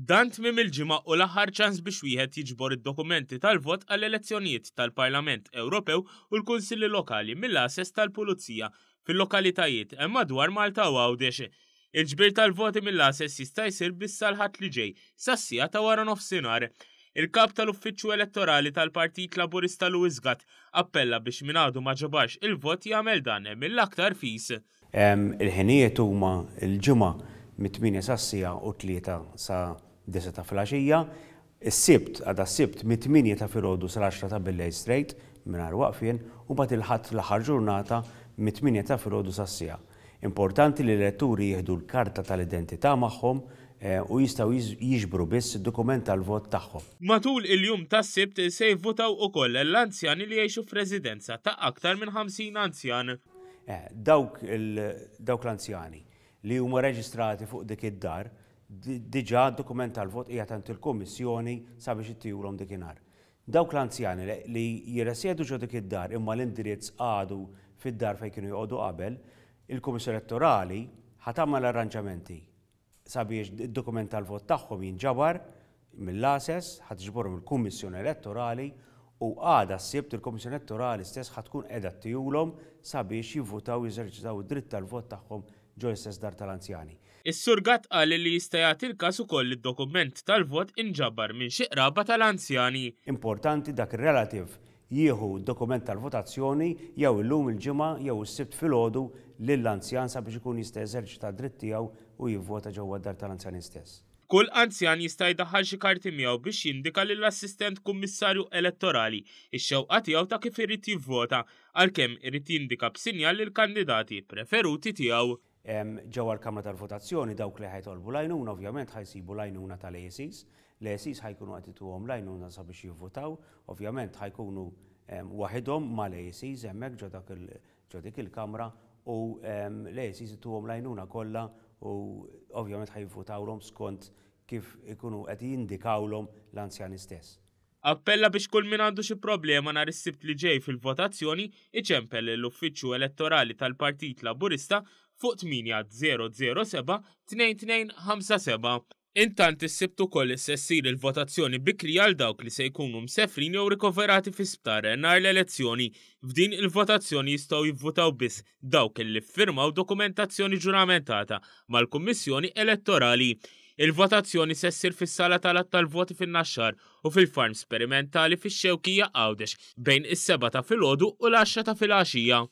Dan tmiem il-ġimgħa hu l-aħħar ċans biex wieħed jiġbor id-dokumenti tal-vot għall-elezzjonijiet tal-Parlament Ewropew u l-Kunsilli Lokali mill-għases tal-Pulizija fil-lokalitajiet madwar Malta u Għawdex. Il-ġbir tal-voti mill-għases jista' jsir biss sal-Ħadd li ġej, sas-siegħa ta' waranofsinhar. Il-Kap tal-Uffiċċju Elettorali tal-Partit Laburista Louis Gatt appella biex min għadu ma ġabarx il-vot jagħmel dan mill-aktar fis. Il-ħinijiet huma l-Ġimgħa mit-tmienja sas-siegħa u t-Tlieta sa disgħa ta' filgħaxija, is-Sibt, għada s-Sibt, mit-tmienja ta' filgħodu sal-għaxra ta' billejl straight, mingħajr waqfien, u mbagħad il-Ħadd l-aħħar ġurnata mit-tmienja ta' filgħodu sas-siegħa. Importanti li l-eletturi jieħdu l-karta tal-identità magħhom u jistgħu jiġbru biss id-dokument tal-vot tagħhom. Matul il-jum tas-Sibt se jivvutaw ukoll l-anzjani li jgħixu f'residenza ta' aktar minn 50 anzjan. Dawk dawk l-anzjani li huma reġistrati fuq dik id-dar diġà d-dokument tal-vot qiegħed għand il-Kummissjoni sabiex ittihulhom dikinhar. Dawk l-anzjani li jirresjedu ġo dik id-dar imma l-indirizz għadu fid-dar fejn kienu joqogħdu qabel, il-Kummissjoni Elettorali ħa tagħmel arranġamenti sabiex id-dokument tal-vot tagħhom jinġabar mill-għases, ħa tiġborhom il-Kummissjoni Elettorali u għada s-Sibt il-Kummissjoni Elettorali stess ħa tkun qiegħda ttihulhom sabiex jivvutaw jeżerċitaw id-dritt tal-vot tagħhom ġo l-istess dar tal-anzjani. Is-Sur Gatt qal li jista' jagħti l-każ ukoll li d-dokument tal-vot inġabar minn xi qraba tal-anzjani. Importanti dak ir-relative jieħu d-dokument tal-votazzjoni jew illum il-Ġimgħa jew is-Sibt filgħodu lill-anzjan sabiex ikun jista' jeżerċita d-dritt tiegħu u jivvota ġewwa d-dar tal-anzjani stess. Kull anzjan jista' jdaħħal xi karti miegħu biex jindika lill-Assistent Kummissarju Elettorali x-xewqa tiegħu ta' kif irid jivvota, għalkemm irid jindika b'sinjal lill-kandidati preferuti tiegħu. Ġewwa l-kamra tal-votazzjoni dawk li ħa jitolbu l-għajnuna ovvjament ħa jsibu l-għajnuna tal-ASIs. L-ASIs ħa jkunu qed ituhom l-għajnuna sabiex jivvutaw. Ovvjament ħa jkunu waħidhom mal-ASIs hemmhekk ġo dak ġo dik il-kamra u l-ASIs ituhom l-għajnuna kollha u ovvjament ħa jivvutawlhom skont kif ikunu qed jindikawlhom l-anzjani stess. Appella biex kull min għandu xi problema nhar is-Sibt li ġej fil-votazzjoni iċempel lill-Uffiċċju Elettorali tal-Partit Laburista fuq 8007 2257. Intant is-Sibt ukoll se ssir il-votazzjoni bikrija għal dawk li se jkunu msefrin jew rikoverati fi sptar nhar l-elezzjoni. F'din il-votazzjoni jistgħu jivvutaw biss dawk li ffirmaw dokumentazzjoni ġuramentata mal-Kummissjoni Elettorali. Il-votazzjoni se ssir fis-sala tal-għadd tal-voti fin-Naxxar u fil-farm sperimentali fix-Xewkija Għawdex bejn is-sebgħa ta' filgħodu u l-għaxra ta' filgħaxija.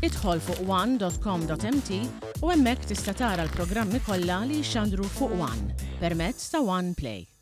Idħol fuq one.com.mt u hemmhekk tista' tara l-programmi kollha li jixxandru fuq One permezz ta' One Play.